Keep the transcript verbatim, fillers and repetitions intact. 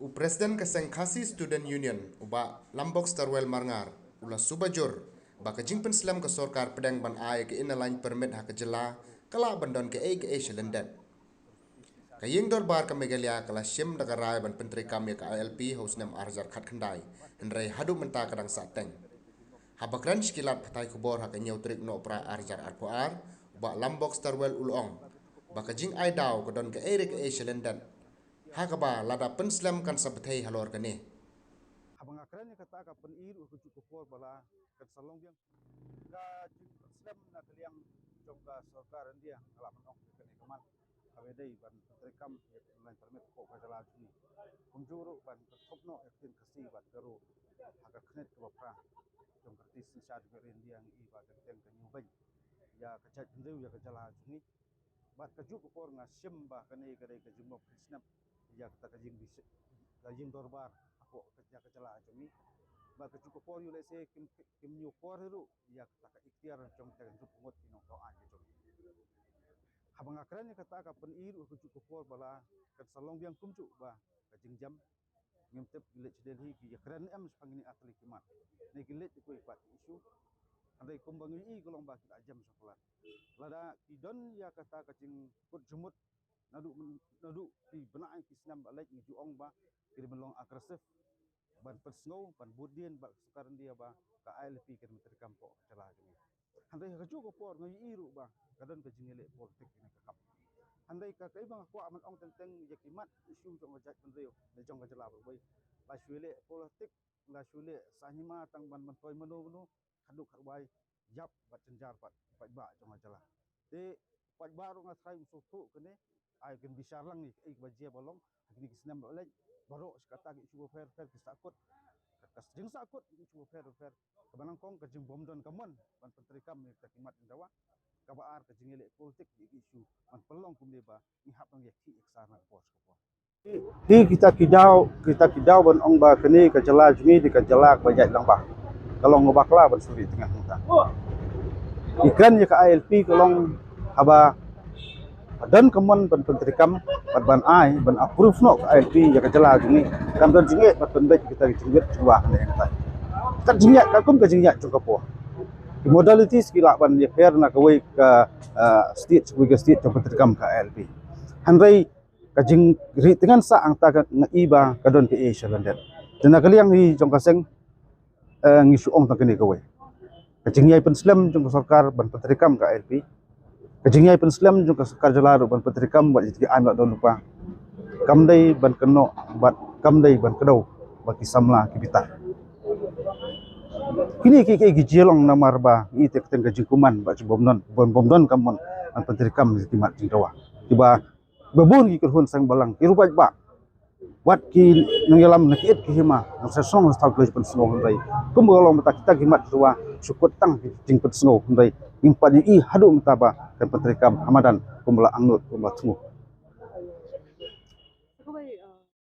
U President ka seng Khasi Student Union, u Bah Lambok Starwell Marngar, u la suba jur ba ka jingpynslem ka sorkar pdeng ban ai ka Inner Line Permit ha ka jylla ka lah ban don kaei kaei sha lyndet. Ka Ïing Dorbar ka Meghalaya ka la shim da ka rai ban pyntreikam ïa ka I L P ha u snem ar hajar khatkhyndai, hynrei haduh mynta ka dang sahteng. Haba kren sha ki lad pathai khubor ha ka hynñiew tarik Nohprah ar hajar arphew ar, u Bah Lambok Starwell u la ong ba ka jingai daw ka don kaei re kaei sha lyndet, ha kaba lada pynslem kan sa bthei halor kane. Haba nga kren ïa kata ka pyni ruh ka juh ka por ba la kan sa long biang. Ka jingpynslem na ka liang jong ka sorkar India nga lah ban ong ïa kane ka mat, kaba dei ban pyntreikam ïa ka Inner Line Permit hapoh ka jylla jong ngi. Kumjuh ruh ban kynthup noh ïa ka ktien Khasi bad Garo ha ka khyrnit kaba phra jong ka riti synshar jong ka ri India, ngi i ba ka kyrteng ka New Bank ïa ka jaitbynriew, ïa ka jylla jong ngi. Bad kajuh ka por nga shim ba kane ka dei ka jingmut pynsnep ïa kata ka jingbishar, ka Ïing Dorbar hapoh ka, ïa ka jylla jong ngi. Bad kajuh ka por ïoh lehse kim, kim ñiewkor hi ruh ïa kata ka iktiar jong kata ka jingpyngut ki nongthaw aiñ ka jong ngi. Haba nga kren ïa kata ka pyni ruh kajuh ka por ba la kan sa long biang kumjuh ba ka jingjam. Ngim tip ki leit sha Delhi ki ïakren em shaphang kine ar tylli ki mat, ne ki leit kiwei pat ki issue. Hynrei kumba ngi i ka long ba ki la jem shong palat. Lada ki don ïa kata ka jingkut jingmut naduh, naduh ki bnai ki snem ba la leit, ngi ju ong ba ki dei ban long aggressive ban pynsngew, ban bud dien bad ka sorkar India ba ka I L P kan pyntreikam hapoh ka jylla jong ngi. Hynrei ha kajuh ka por nga ïohi ruh ba ka don ka jingïaleh politik kane ka kam. Hynrei ka, kaei ba nga kwah ban ong teng teng ïa ki mat issue jong ka jaitbynriew ne jong ka jylla baroh kawei, la shu ïaleh politik, la shu ïaleh saiñ hima tang ban myntoi mano mano, khatduh khatwai ïap bad jynjar bad paidbah jong ka jylla. Te paidbah ruh nga tharai un sngewthuh kane, ai kin bishar lang ïa kaei kaba jia ba long ha kine ki snem ba la leit. Baroh shi katta ki issue bapher bapher ki sahkut. Ka, ka jingsahkut ki issue bapher bapher, kaba nyngkong ka jingbymdon ka mon ban pyntreikam ïa kita ki mat jingdawa. Kaba ar ka jingïaleh politik ïa ki issue ban pynlong kumne ba ngi hap ban ïakhih ïaksar na ka por sha ka por. Te kita ki daw, kita ki daw ban ong ba kane ka jylla jong ngi dei ka jylla kaba ïaid lang bha, ka long kaba bakla ban shu ri tyngan hangta. Ngi kren ïa ka I L P ka long haba don ka mon ban pyntreikam bad ban ai, ban approve noh ka I L P ïa ka jylla jong ngi, kam don jingeh ban pynbeit kita ki jingwit jingwa hangne hangta. Kat jingeh, katkum ka jingeh jong ka por, ki modalities ki lah ban ïapher na kawei ka, ah, state sha kawei ka state jong pyntreikam ka I L P. Hynrei ka jingri tyngan sah hangta ka, nga i ba ka don kaei sha lyndet. Te na ka liang hi jong ka seng, eh, ngi shu ong tang kane kawei. Ka jingïai pynslem jong ka sorkar ban pyntreikam ka I L P, ka jingïai pynslem jong ka sorkar jylla ruh ban pyntreikam bad ïa ki aiñ la don lypa, kam dei ban kynnoh bad kam dei ban kdew ba ki samla ki bitar. Kine ki, ki, ki jia long namar ba ngi i te ka teng ka jingkuman bad jingbymdon, bym, bymdon ka mon ban pyntreikam ïa ki mat jingdawa. Kiba ba bun ki kyrhun seng balang, ki ruh paidbah, wat ki nongïalam na ki it ki hima, ngan sa sngew sa thaw ki leit pynsngew, hynrei kumba ka long mynta kita ki mat jingdawa shu kut tang ki jingpynsngew, hynrei ngim pat ïohi haduh mynta ba kan pyntreikam ha madan kumba la angnud kumba la thmu.